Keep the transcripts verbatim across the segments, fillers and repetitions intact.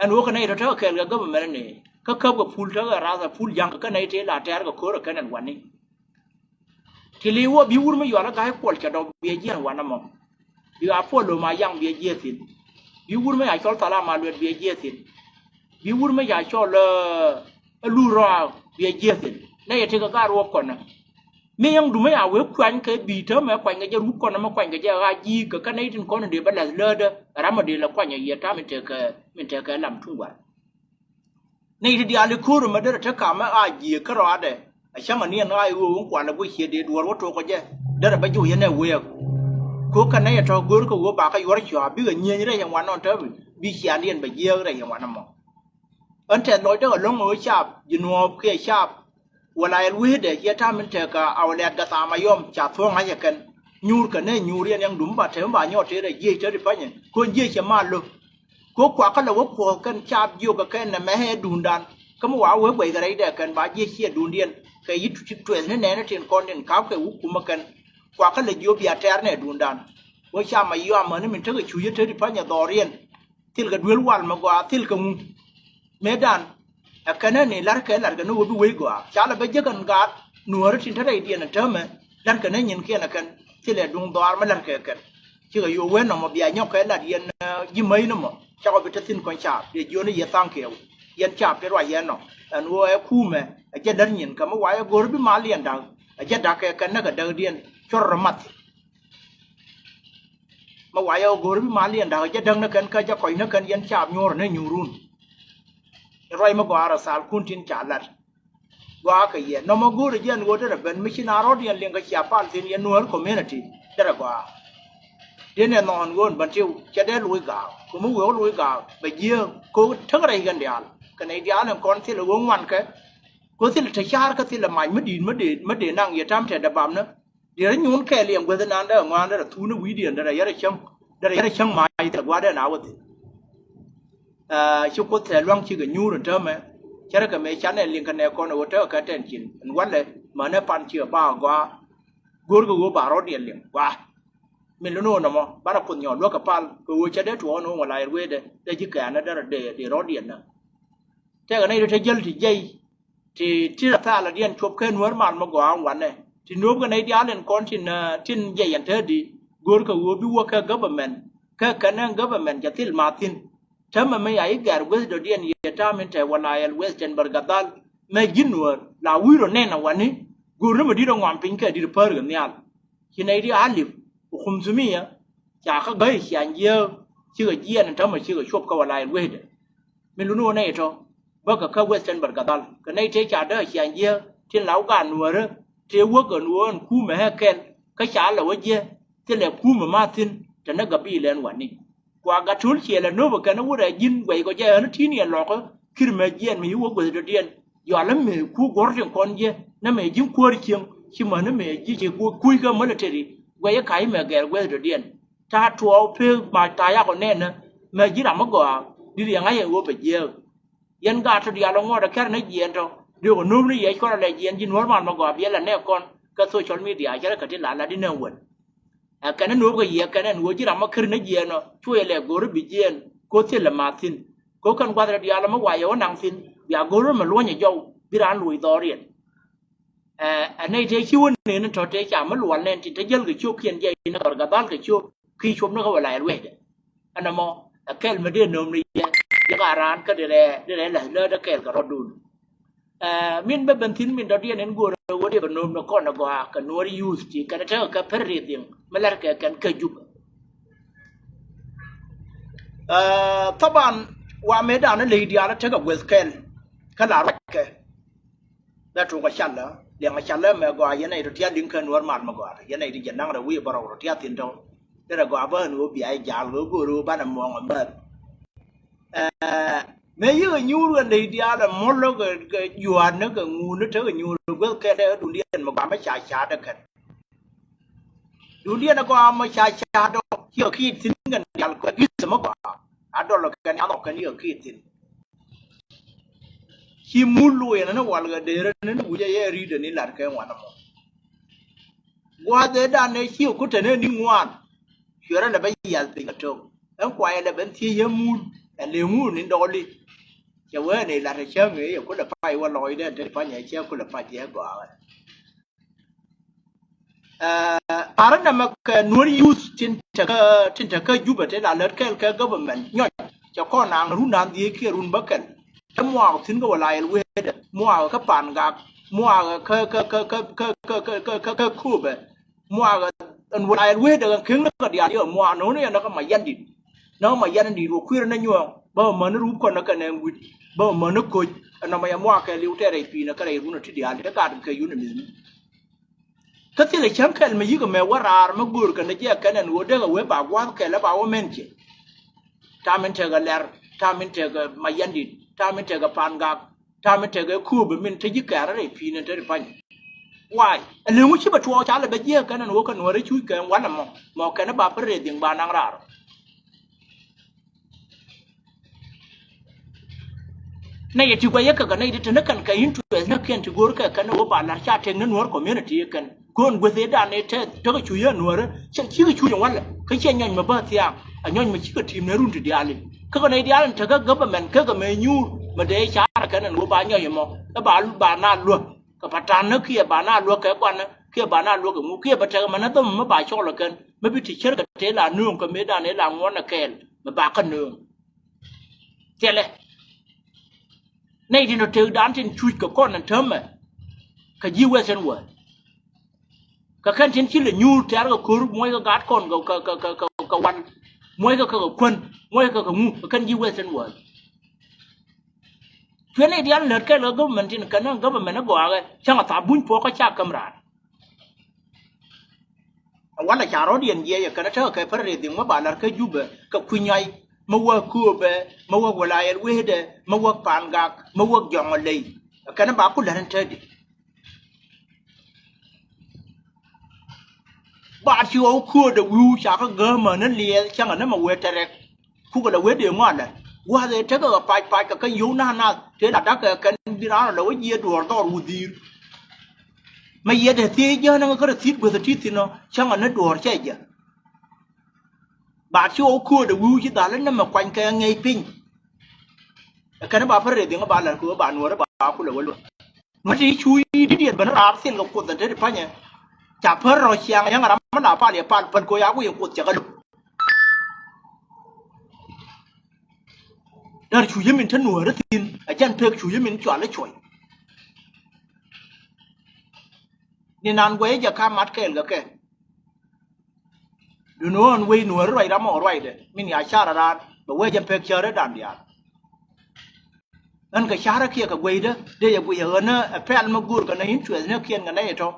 Ɛn ɣöö kɛ nɛy tɔ̱ tekɛ kɛɛl kɛ government ni kä käp kɛ pul tekɛ rath ɛ pul ja̱ŋ kɛ kɛ nɛy tëë la tɛ̈r kɛ ko̱r ɛ kɛn ɛn wani. Ti li̱w wä bi wur mi yual ɛ ga̱a̱c kuɔl cɛ dɔ̱k biɛ jiɛn wanɛ mɔ. Bi Apollo Mayaŋ biɛ jiɛ thi̱n. Bi wur mi ca cɔl Thala Maluet biɛ jiɛ thi̱n. Bi wur mi ca cɔl ɛ Lur Rɔa biɛ jiɛ thi̱n. Nɛy ɛ tekɛ ga̱a̱r wä kɔnɛ. Mi yɛn dum mi ca wee kuany kɛ bi täämɛ kuany kɛ jɛ ruk kɔnɛ mi kuany kɛ jɛ ɣaa ji̱ kɛ kɛn nɛy tin kɔn in dee bä la̱th läätdä ram mi dee lɛ kuany ɛ yɛ ta̱a̱ min tekɛ min tekɛ lam tuŋ gua̱a̱r. Nɛy ti diaal i̱ ko̱r ɛmɛ derɛ te kamɛ a jiëë kärɔadɛ. A cäŋ aniɛn a i̱ ɣöö wä kualɛ guic ciɛ dee duɔ̱ɔ̱r wä tok kɛ jɛ. Derɛ bä jiw yɛn ɛ wëëk. Ko̱ kɛn nɛy ɛ tɔ̱ go̱o̱r kɛ ɣöö bakä yuɔ̱r cɔaap bikɛ nyieny rɛy ɛn wanɔ täämɛ bi ciaandiɛn bɛ jiääk rɛy ɛn wanɔ mɔ. Ɣän tɛth lɔcdä ɛlɔ̱ŋ ɣöö caap Ji̱ Nuɔɔp kiɛ caap Wala yɛl wecdɛ ciɛ ta̱a̱ min tekɛ Awlɛt Gathaam Ayɔm ca thuɔ̱ŋ ŋa̱cä kɛn. Nyuur kɛ nɛ nyuur yɛn yaŋ dum ba te mi ba nyɔɔt tëë rɛ jiëc te ti panyɛ ko̱n jiëc cɛ mal lo̱k. Ko kuakä lɛ wä kuɔ̱ɔ̱k kɛn caap jiök kɛ kɛn nɛ mɛ ɛ duundan. Kä mi wa wee guɛy kɛ rɛydɛ kɛn ba jiëc ciɛ duundiɛn kɛ yi̱ tuɛth ni nɛɛni tin kɔn tin ka̱pkɛ wä kumä kɛn. Kuakä lɛ jiök bia tɛɛr nɛ duundan. Wä ca ma yɔam mäni min tekɛ cucä te ti panyɛ dhɔriɛn. Thilkɛ duel wal mi gɔaa thilkɛ ŋu. Mëëdan ɛ kɛnɛ ni la̱rkɛ la̱rkɛ ni ɣöö bi wec gɔaa ca lɛ bä jek ɛn gaat nuääri tin te rɛydiɛn ɛ täämɛ. La̱rkɛ ni nyinkiɛn ɛ kɛn thilɛ duŋ dhɔaar mi la̱rkɛ kɛn. Cikɛ yo̱o̱ wen nɔmɔ bia nyɔk kɛ lat yɛn ji̱ mäc nɔmɔ cakɔ bi te thi̱n kɔn caap dee jiöni yɛ tha̱a̱ŋ kɛɛw. Yɛn caap te ruac yɛn nɔ ɛn ɣöö ɛ kuumɛ ɛ jɛ lät nyin kɛ mi wac ɛ go̱r bi mal yɛn da̱k ɛ jɛ da̱k kɛ kɛn näk ɛ däkdiɛn cuɔr rɔ math. Mi wayɛ ɣöö go̱o̱r bi mal yɛn da̱k jɛ däk ni kɛn kä jɛ kɔc ni kɛn yɛn caap nyuɔ̱ɔ̱r ni nyuurun. Ruac mi gɔaa rɔ thaal kun tin ca lat. Gɔaa kɛ yɛ nɔmɔ go̱o̱r jɛ ɛn ɣöö derɛ ben mi ci na rɔ̱t yɛn liŋ kɛ cia pal thi̱n yɛn nuäär community derɛ gɔaa. Diɛn ɛ nhɔn ɣöö ɛn ben tiw cɛ dee luc gaak kɛ mi wee luc gaak bɛ jiääk ko̱k täk rɛy kɛn diaal kɛ nɛy diaal ɛn kɔn thilɛ ɣöö ŋuankɛ. Ko̱ thilɛ te ca̱a̱r kä thilɛ mac mi di̱i̱t mi dee mi dee naŋ yɛ ta̱m tɛt dee bam ni. Diɛrɛ nyuun kɛɛl yɛn guäth naan dee ŋuan derɛ thuun i̱ wi̱i̱diɛn derɛ yɛrɛ cäŋ derɛ yɛrɛ cäŋ mac thilɛ gua̱a̱r dee na wä thi̱n. Ci kuoth thɛɛ lua̱ŋ cikɛ nyuur in täämɛ. Cärɛ kɛ mëë canɛ liŋ kɛ nɛ kɔn ɛ ɣöö tekɛ kɛ tɛn cin in walɛ mänɛ pan cikɛ ba gɔaa. Go̱o̱rkɛ ɣöö ba rɔ̱diɛn liŋ gɔaa. Min luni ɣöö nɔmɔ banɛ kuoth nyɔɔl luäk kɛ pal kɛ ɣöö cɛ dee tuɔɔk ni ɣöö ŋɔ la yɛr weetdɛ dee ji̱ kɛ̈ɛ̈nä derɛ dee rɔ̱diɛn nä. Tɛkɛ nɛy ti te jäl ti jiɛc. Ti ti rɔ thaal a diɛn cuɔp kɛ nuäär mal mi gɔaa wanɛ ti nuɔp kɛ nɛy diaal in kɔn tin tin jɛ yɛn te di. Go̱o̱r kɛ ɣöö bi wä kɛ government kɛ kɛnɛ government cɛ thil ma thi̱n. Täämɛ mi ya i̱ gɛr weth dɔ̱diɛn yɛ ta̱a̱ min te wala yɛl weth tɛn bär gadhal. Mɛ ji̱ nuäär la wi̱i̱ rɔ nɛn a wani. Go̱o̱r ni mɛ di̱t rɔ ŋuam piny kɛ di̱t päär kɛ nhial. Ci nɛy ti alip ku khumthumia ca kä gäi ciaŋ jiääk. Cikɛ jiɛn in täämɛ cikɛ cuɔp kɛ wala yɛl wethdɛ. Min luni ɣöö nɛy tɔ̱ bäkɛ kä western bär gadhal kɛ nɛy tëë ca däk a ciaŋ jiääk tin la wä gaat nuäärä. Tëë wäk ɛn ɣöö ɛn kuumɛ ɛ kɛl kä ca lɛ wä jiɛ. Thilɛ kuumɛ ma thi̱n te ni gabiil ɛn wani. Kua gat to̱l ciɛ lɛ nöpɛ kɛn wurɛ ji̱n guɛc kɔ jɛ ɣän ti̱n yɛn lɔkä. Kir mɛ jiɛn mi ci wä gueth dɔ̱diɛn. Yɔal mi ku guɔ̱r tin kɔn jɛ ni mɛ ji̱n kuäär cieŋ. Ci mäni mɛ ji̱ ci kui̱ kä military guɛc i̱ ka̱c mɛ gɛr gueth dɔ̱diɛn. Ta̱a̱ tuɔɔk pek mac ta̱a̱ yakɔ nɛnä. Mɛ ji̱ ram mi gɔaa di̱t yɛ ŋa̱c yɛ ɣöö pɛ jiääk. Yɛn gaat tɔ diaal ɔ ŋuɔ̱t ɛ kɛr ni jiɛɛn tɔ. Diökɛ nööm ni yɛ cuɔrɛ lɛ jiɛɛn ji̱ nuɔ̱ɔ̱r mal mi gɔaa biɛl ɛ nɛɛk kɔn kɛ social media cärɛ kɛ ti la la di nɛɛk wän. Ɛ kɛn ni nuɔ̱ɔ̱p kɛ yiëë kɛn ɛn ɣöö ji̱ ram mi kär ni jiɛɛn ɔ cuɔ yɛ lɛ go̱o̱r bi jiɛɛn. Ko̱ thil lɛ math thi̱n ko̱ kɛn gua̱th rɛ diaal ɔ mi wac yɛ wä naŋ thi̱n. Bia go̱o̱r mi luɔ̱ny ɛ jɔw bi raan luɔc dhɔɔriɛn. Ɛ ɛ nɛy tëë ci wä neen tɔ̱ tëë ca mi lual nɛn tin te jäl kɛ ciök kiɛn jiɛc ni kɔr gadhal kɛ ciök ki cuɔp ni kä wä la yɛl wecdɛ. Ɛn ɛmɔ ɛ kɛl mi dee nööm ni yɛ yɛ ka raan kä di rɛɛ di rɛɛ läth läät ɛ kɛɛl kɛ rɔ̱dun. Ɛ min bä ben thi̱n min dɔ̱diɛn in go̱o̱r ɛ wä dee bɛ nööm ni kɔn ɛ gɔaa kɛ nuɔ̱ɔ̱r youth ti kɛn ɛ tekɛ kɛ pär ri dhiŋ mi la̱r kɛ kɛn kä Jubɛ. Ɛ thaban wa mëëdan ɛ ley diaal ɛ tekɛ gueth kɛl kä la ruackɛ. Bɛ tuŋ kɛ calä liɛŋ kɛ calä mɛ gɔaa yɛn nɛy rɔ tia̱ liŋ kä nuɔ̱ɔ̱r mal mɛ gɔaa yɛn nɛy ti jɛ naŋ rɛ wi̱i̱ bärɔw rɔ tia̱ thi̱n tɔ̱. Derɛ gɔaa bä ɣän ɣöö bia jɛ ja̱a̱l ɣöö go̱o̱r ɣöö banɛ muɔ̱ɔ̱ŋ ɛmɛ. Ɛ mëë yikɛ nyuur ɣän nɛy diaal ɛ muɔ̱l kɛ kɛ jua̱a̱t ni kɛ ŋuun ni tekɛ nyuur gueth kɛn ɛ duundiɛn mɛ gɔaa mɛ ca ca̱a̱t ɛ kɛn. Duundiɛn ɛ gɔaa mɛ ca ca̱a̱t ɔ cikɛ kiit thi̱n kɛn diaal kɛ gi̱th mɛ gɔaa. A dɔl kɛn yath ɔ kɛn yikɛ kiit thi̱n. Ci mul luɔyɛ ni wal kɛ derä ni wi̱cɛ yɛ ri̱t ni lat kɛ ŋuan ɛmɔ. Gua̱a̱th ëëdan ëë ci kut tɛn ëë ni ŋuan. Cuɛ rɔ lɛ bä yiath piny kɛ to̱k ɛn kuayɛ lɛ ben thiec yɛ mul. Ɛ liŋu ni dɔli. Cɛ wee ni lat ɛ cäŋ i̱ ɛ kulɛ pac wä lɔcdɛ te pa̱ny ɛ cɛ kulɛ pac yɛ gɔaakɛ. Ɛ, parä nɛmɛ kɛ Nuɔ̱r youth tin tekä, tin tekä Jubɛ te la lät kɛl kɛ government nyɔc. Cɛ kɔn naŋ run da̱ŋ dhieec kiɛ run bäkɛl. Te muaak thi̱n kä Wɛlayɛl Wetdɛ, muaak kä Pangak, muaak kä, kä, kä Kööbɛ, muaak ɛn Wɛlayɛl Wetdɛ kɛ keŋ ni kɛ diaal yɛ muaak no̱o̱ŋ ni yɛ ni kä Mayandit. Ni kä Mayandit wä kui̱r ni nyuɔ̱ɔ̱ŋ, bä mäni rup kɔn ni kɛ nɛɛŋ wi̱c, bä mäni koc, ɛn nɔmɔ yɛ muaak kɛɛliw tɛɛrɛ i̱ pi̱i̱n ɛ kärɛ i̱ run ɛ ti diaal, ɛ gaat kɛ yun ɛ mi̱thni. Kä thilɛ cäŋ kɛl mi yikɛ mɛ wä raar mi göör kɛn jɛ kɛn ɛn ɣöö dee kɛ wee ba gua̱a̱th kɛl ɛ ba wä mɛn cɛ. Ta̱a̱ min tekɛ Lɛr, ta̱a̱ min tekɛ Mayandit, ta̱a̱ min tekɛ Pangak, ta̱a̱ min tekɛ Kööbɛ min te ji̱ kɛɛr rɛy pi̱i̱n ɛn te ri pa̱ny. Why? Ɛ leŋ wä ci bɛ tuɔɔk ca lɛ bɛ jiɛɛk kɛn ɛn ɣöö kɛ Nuäärä cuc kɛn walɛ mɔ, mɔ kɛn ɛ ba pär rɛy dhiŋ ba naŋ raar. Nɛy ti guɛc yɛ kɛ kɛ nɛy ti te ni kɛn kɛ interest ni kiɛn ti go̱o̱r kɛ kɛn wä ba la̱r ca tek ni Nuäär community kɛn. Kɔn gueth ëëdan ëë tɛth tekɛ cu yɛ Nuäärä cɛ cikɛ cu yɛ walɛ kä ciɛ nyɔny mɛ bä thiaŋ. A nyɔny mɛ cikɛ ti̱i̱m ni run ti diaali kä kɛ nɛy diaal in tekä government kä kɛ mɛ nyuur mɛ dee car kɛn ɛn wä ba nyɔy ɛmɔ ɛ ba, ba na luäk kɛ patan ni kiɛ ba na luäk kɛ guanä kiɛ ba na luäk kɛ ŋu kiɛ bɛ tekɛ mɛ ni dhämɛ mɛ ba cɔl ɛ kɛn mɛ bi ti cär kɛ tëë la nööŋ kɛ mëëdan ëë la ŋuɔ̱n ɛ kɛɛl mɛ ba kä nööŋ. Thilɛ. Nɛy tin tɔ tekdan tin cuc kɛ kɔn ɛn täämɛ. Kɛ ji̱ Western world. Kɛ kɛn tin ci lɛ nyuur tɛ̈r kɛ ko̱r muɔckɛ gaat kɔn kɛ, kɛ, kɛ, kɛ, kɛ, kɛ wal. Muɔckɛ kɛ kɛ kuän. Muɔckɛ kɛ kɛ ŋu kɛ kɛn ji̱ Western world. Cuɛ nɛy diaal lät kɛl kɛ government tin kɛn government ɛ gɔaakɛ cäŋ a thaap buny puɔ̱k kä cak käm raan. Walɛ ca rɔ̱diɛn jiɛc ɛ kɛn ɛ tekɛ kɛ pär rɛy dhiŋ mä ba la̱r kä Jubɛ kɛ kui̱ nyay mä wä Kööbɛ mä wä Wɛlayɛl Wetdɛ mä wä Pangak mä wä Jɔŋ ɛ ley. Ɛ kɛn ɛ ba ku la̱r ɛn te di. Ba ti ɣɔw köödɛ wi̱i̱ ca kä gäämä ni liɛɛth cäŋɛ ni mɛ wee tɛrɛk. Kukɛ lɛ wee dee ŋɔalɛ. Gua̱a̱th ëë tekɛ kɛ pac pac kɛ kɛ yio̱w na̱a̱n nath tëë la da̱kɛ kɛn bi raan rɔ lɛ wä jiɛ duɔɔr dhɔr wä dhi̱i̱r. Mɛ yɛ dee thiec jääny kä rɛ thi̱i̱t guäth ɛ ti thi̱n ɔ cäŋɛ ni duɔɔr cɛ jɛ. Ba ti ɣɔw köödɛ wi̱i̱ ci dhal ni mɛ kuany kɛ ŋɛc piny. Ɛ kɛn ba pär rɛy dhiŋ ba la̱r kɛ ɣöö ba Nuäärä ba kulɛ wä luäk. Nuäär ti cu i̱ di̱t yɛn ben raar thil kɛ Kuoth ɛn te ti pa̱nyɛ. Ca pär rɔ ciaŋ yäŋ ram mi la pal yɛ pal päl kɛ ɣöö ya ku yɛ Kuoth cɛ kɛ lo̱k. Däär cu yämin te Nuäärä thi̱n ɛ jɛn pek cu yämin cual i̱ cuɔ̱c. Ni nan guɛy jɛ ka mat kɛɛl kɛ kɛ. Duŋni ɣöö ɛn wec Nuäärä ruac ram ɔ ruacdɛ min ya car ɛ raan bɛ wec ɛn pek cärädan diaal. Ɣän kɛ carä kiɛ kɛ gueydä dee yɛ guic ɛ ɣän ɛ pɛl mi go̱o̱rkɛ nɛ interest ni kiɛn kɛ nɛy ɛ tɔ̱.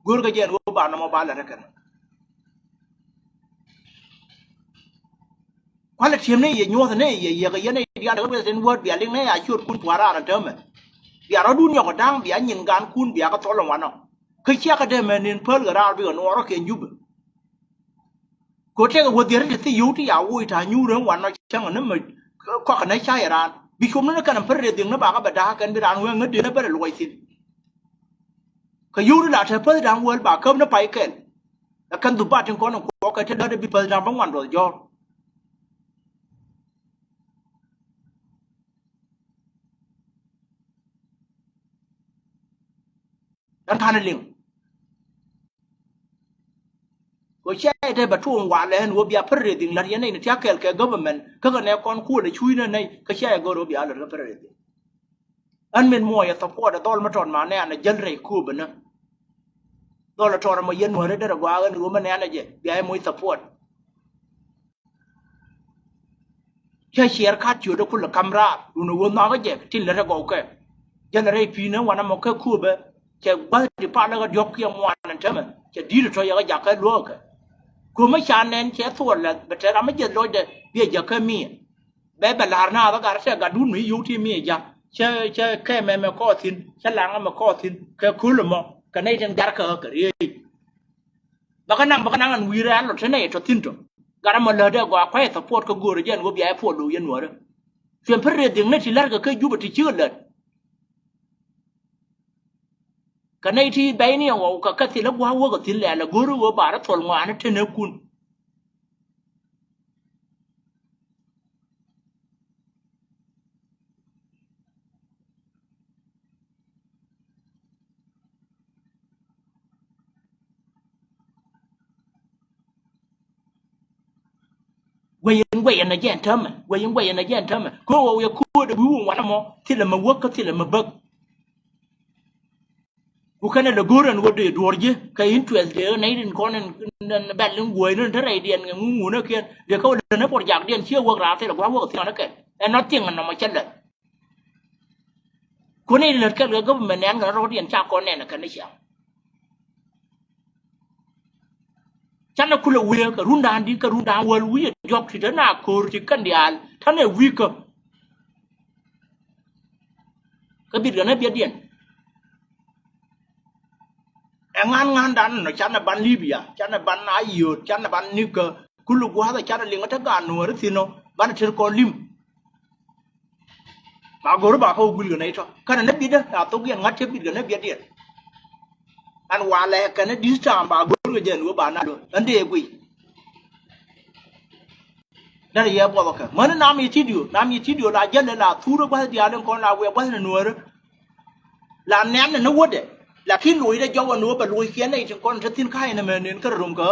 Go̱o̱rkɛ jɛ ɛn ɣöö ba nɔmɔ ba lät ɛ kɛn. Kualɛ ti̱em ni yɛ nyuɔ̱th ni yɛ yɛ kɛ yɛn ni diaal kɛ weth in wäät bia liŋ ni a ciöötkun pua̱a̱r raar ɛn täämɛ. Bia rɔ̱dun nyɔk ɛ da̱ŋ bia nyin gankun bia kɛ thɔl ɛn wanɔ. Kä ciakä dee mɛ nin päl kɛ raar bikɛ nuɔɔrä kiɛn Jubɛ. Kɛ ɣöö tëëkɛ wädhiɛrä ti thil yio̱w ti ya woc ta̱a̱ nyuur ɣän wanɔ cäŋ ni mɛ kɔakɛ ni ca yɛ raan bi cuɔpni ni kɛn pär rɛy dhiŋ ni bakä bɛ da̱a̱k kɛn bi raan wee ŋätdɛ ni bä rɛ luɔc thi̱n. Kɛ yio̱w ti la te päth da̱a̱ŋ wäl ba käp ni pay kɛl. Ɛ kɛn dhup ba tin kɔn in kuɔɔk kɛ te lät bi päth da̱a̱ŋ bä ŋuan duɔth jɔ̱ɔ̱r. Ɣän ka̱n liŋ. Kɛ cia ɛ te bɛ tuɔɔŋ walɛ ɛn ɣöö bia pär rɛy dhiŋ la̱t yɛn nɛy ni tia̱k kɛɛl kɛ government kä kɛ nɛ kɔn kuɔl ɛ cuc ni nɛy kä cia ɛ gör ɣöö bia lät kä pär rɛy dhiŋ. Ɣän min muɔɔc ɛ support ɛ dhɔl mi tɔt ma nɛ̈ɛ̈n ɛ jäl rɛy kööbä ni. Dhɔl ɛ tɔt ɛmɔ yɛn Nuäärä derɛ gɔaa ɣän ɣöö mi nɛ̈ɛ̈n ɛ jɛ bia ɛ moc support. Cä ciɛɛr ka̱t ciötdä kulɛ ka̱m raar duundɛ ɣöö nhɔakä jɛ tin lät ɛ gɔwkɛ. Jälɛ rɛy pi̱i̱n ɛ wanɛ mɔ kɛ kööbä. Cɛ gua̱th ti pal ɛ ɣä diɔ̱k kiɛ ŋuan ɛn täämɛ cɛ di̱t ɛ tɔ̱ yɛ ɣä jakä luäkäkɛ. Köömä ca nɛn cɛ thuɔl lɛth bɛ te ram mi jiɛth lɔcdɛ biɛ jakä miɛ. Bɛ bɛ la̱r naath ɛ gat tɛ gatdun mi yio̱w ti miɛ ja̱ cɛ, cɛ kɛ mɛmɛ kɔɔth thi̱n cɛ laŋä mɛ kɔɔth thi̱n kɛ köl ɛmɔ kɛ nɛy tin garkɛ ɣä kɛ riey. Bä kä naŋ bä kä naŋ ɛn wi̱i̱ rɛ̈ɛ̈n lɔ te nɛy tɔ thi̱n tɔ. Gat ɛmɔ lätdɛ gɔaa kua̱c support kä göörä jɛ ɛn ɣöö bia jɛ puɔl lo̱o̱ yɛn Nuäärä. Cuɛ pär rɛy dhiŋ ni ti la̱rkɛ kä Jubɛ ti cikɛ lät. Kɛ nɛy ti bɛyni ɛn ɣɔw kɛ kɛ thilɛ gua̱a̱k wäkɛ thi̱n lɛ̈ɛ̈l ɛ go̱o̱rä ɣöö ba rɔ thol ŋɔaani te nɛɛkun. Guɛy in guɛy in a jɛn täämɛ, guɛy in guɛy in a jɛn täämɛ. Kɛ ɣöö yɛ köödɛ wi̱i̱ wun wanɛ mɔ, thilɛ mɛ wäk kä thilɛ mɛ bäk. Ku kɛnɛ lɛ go̱o̱r ɛn ɣöö dee duɔ̱ɔ̱r ji̱ kɛ interest dee nɛy tin kɔn in, in, in bɛl in guɔ̱ɔ̱c ni te rɛydiɛn kɛ ŋuŋ ŋuunäkiɛn dee kä wä lät ni project diɛn ciɛ wäk raar thilɛ gua̱a̱k wäk thiɔ̱nä kɛn. Ɛn nɔ thing ɛn nɔmɔ cä lät. Kun in lät kɛl kɛ government nɛn kɛ rɔ̱diɛn ca kɔn nɛn kɛn ni ciaŋ. Canɛ kulɛ wëë kɛ rundan di kɛ rundan wäl wi̱cɛ diɔ̱k ti te na ko̱r ti kɛn diaal tanɛ wi̱i̱kä. Kä bit kɛ nä biɛtdiɛn. Ɛ ŋa̱n ŋa̱ndan nɔ canɛ ban Libya, canɛ ban Ayöt, canɛ ban nikä kul gua̱a̱th ɛ canɛ liŋ ɛ te gaat nuɔ̱ɔ̱ri thi̱n ɔ banɛ ter kɔn li̱m. Ba go̱r ba kä wä guil kɛ nɛy tɔ kɛnɛ nä bitdä a thok yɛn ŋa̱t cä bit kɛ nä biɛtdiɛn. Ɛn walɛ kɛnɛ this time ba go̱r kɛ jɛn wä ba na lo̱ ɛn dee guiy. Derɛ yɛ buɔth ɔ kɛ mäni nam yɛ tidio, nam yɛ tidio la jälɛ la thurä gua̱th diaal in kɔn la wiɛ gua̱th ni nuäärä. La nɛn ni wädɛ lakin lo̱cdɛ jɔwä ni wä bɛ lo̱c kiɛn nɛy tin kɔn te thi̱n ka̱a̱c ni mɛ nen kärɛ rom kä.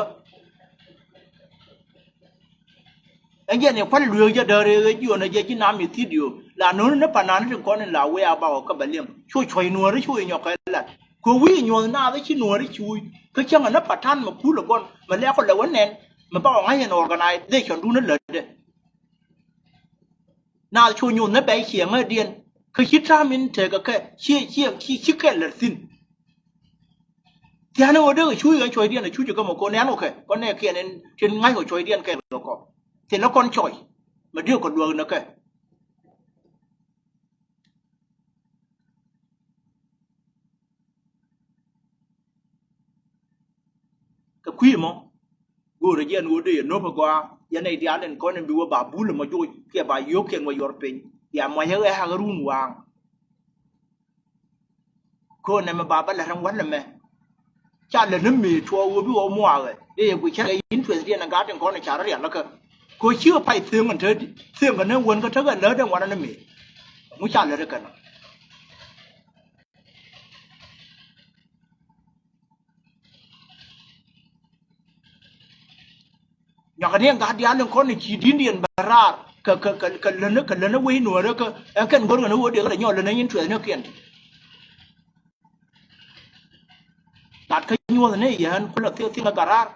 Ɛn jɛn in kua̱l lueek jɛ däär ëë jiɔn ɛ jɛ ji̱ nam yɛ tidio la no̱o̱ni ni pa̱n nani tin kɔn in la wiɛ a bakɔ kä bɛ liɛm cu cuɔ̱c nuäärä cu inyɔk kɛ lat. Kɛ wi̱i̱ nyuɔ̱th naath ci nuɔ̱ɔ̱ri cuuc kä cäŋ ɛ ni pa̱t ta̱n mɛ kul ɛ gɔn mɛ lɛk kɔ lɛ wä nɛn mɛ bakɔ ŋa̱c ɛn organization dun ɛ lätdɛ. Naath cu nyuɔ̱th ni bɛc ciɛŋädiɛn kä ci ta̱a̱m in tekɛ kɛ ci ci ci ci kɛl lät thi̱n. Thia̱a̱n ɛ ɣöö dee kɛ cuuc ɛ cuɔ̱cdiɛn ɛ cuuc ɛ kä mɛ ko̱n ɛn kɔ kɛ kɔn nɛ kiɛn in tin ŋa̱c kɔ cuɔ̱cdiɛn kɛl kɛ kɔ. Thilɛ kɔn cɔy mɛ dee kɔ luäk ni kɛ. Kɛ kui̱ mɔ go̱o̱rä jiɛn ɣöö dee yɛ nöp ɛ gɔaa yɛn nɛy diaal in kɔn in bi wä ba bul ɛmɔ joc kiɛ ba yio̱o̱kiɛn wä yuɔr piny bia muac ɛ ɣɛ̈ɛ̈k ɛ run waaŋ. Köönɛ mɛ ba bä lät ɛn wälɛ mɛ. Ca lät ni mëë tuɔɔk ɣöö bi ɣɔw muaakɛ dee yɛ guic cä kɛ interest diɛn ɛ gat in kɔn in ca rɔ rialikä. Kɛ ɣöö ci ɣä pay thieŋ ɛn te di thieŋ kɛ ni wän kä tekɛ lät ɛn wanɛ ni mëë. Ɛŋu ca lät ɛ kɛn ɔ. Nyɔkɛ ni ɛn gat diaal in kɔn in ci di̱n diɛn bɛ raar kɛ kɛ kɛ kɛ länä kɛ länä wec nuäärä kä ɛn kɛn go̱r kɛn ɣöö dee kɛ lɛ nyɔk länä interest ni kiɛn. Lat kä nyuɔ̱th ni yɛn kulɛ thiek thiek kä gat raar.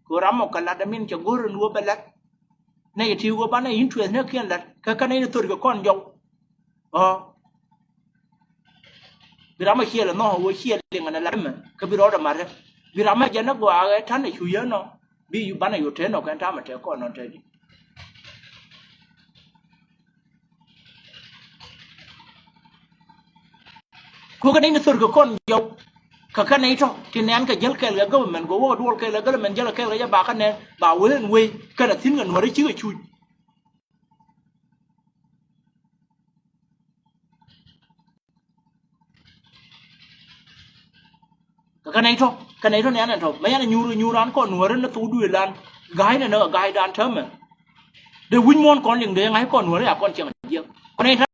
Kɛ ɣöö ram mɔ kɛ lat ɛmin cɛ go̱r in ɣöö bɛ lat. Nɛ yɛ ti ɣöö banɛ interest ni kiɛn lat kɛ kɛn in thor kɛ kɔn jɔw. Ɔ. Bi ram a ciɛl ɛnɔ wä ciɛl liŋ ɛn ɛ lat ɛmɛ kä bi rɔɔdɛ mat ɛ bi ram a jɛn ɛ gɔaa ɛ ta̱n ɛ cu yɛn ɔ bi banɛ yot te nɔ kɛn ta̱mɛ te kɔn nɔ te di. Kukɛ nɛy ni thor kɛ kɔn jɔw kɛ kɛ nɛy tɔ ti nɛn kɛ jäl kɛɛl kɛ government kɛ wä kɛ duɔl kɛɛl kɛ government jäl kɛɛl kɛ jɛ ba kä nɛn ba wee ɛn wee kɛn a thi̱n kɛ nuɔ̱ɔ̱ri cikɛ cuc. Kɛ kɛ nɛy tɔ kɛ nɛy tɔ nɛn ɛn tɔ mɛ yan nyuur nyuur an kɔn nuɔ̱ɔ̱ri ni thok duëël an ga̱a̱cnɛ ni kɛ ga̱a̱cdan täämɛ. Dee wi̱c muɔ̱ɔ̱n kɔn liŋ dee ŋa̱c kɔn nuɔ̱ɔ̱ri a kɔn cieŋ jiɛk kɔn nɛy tɔ.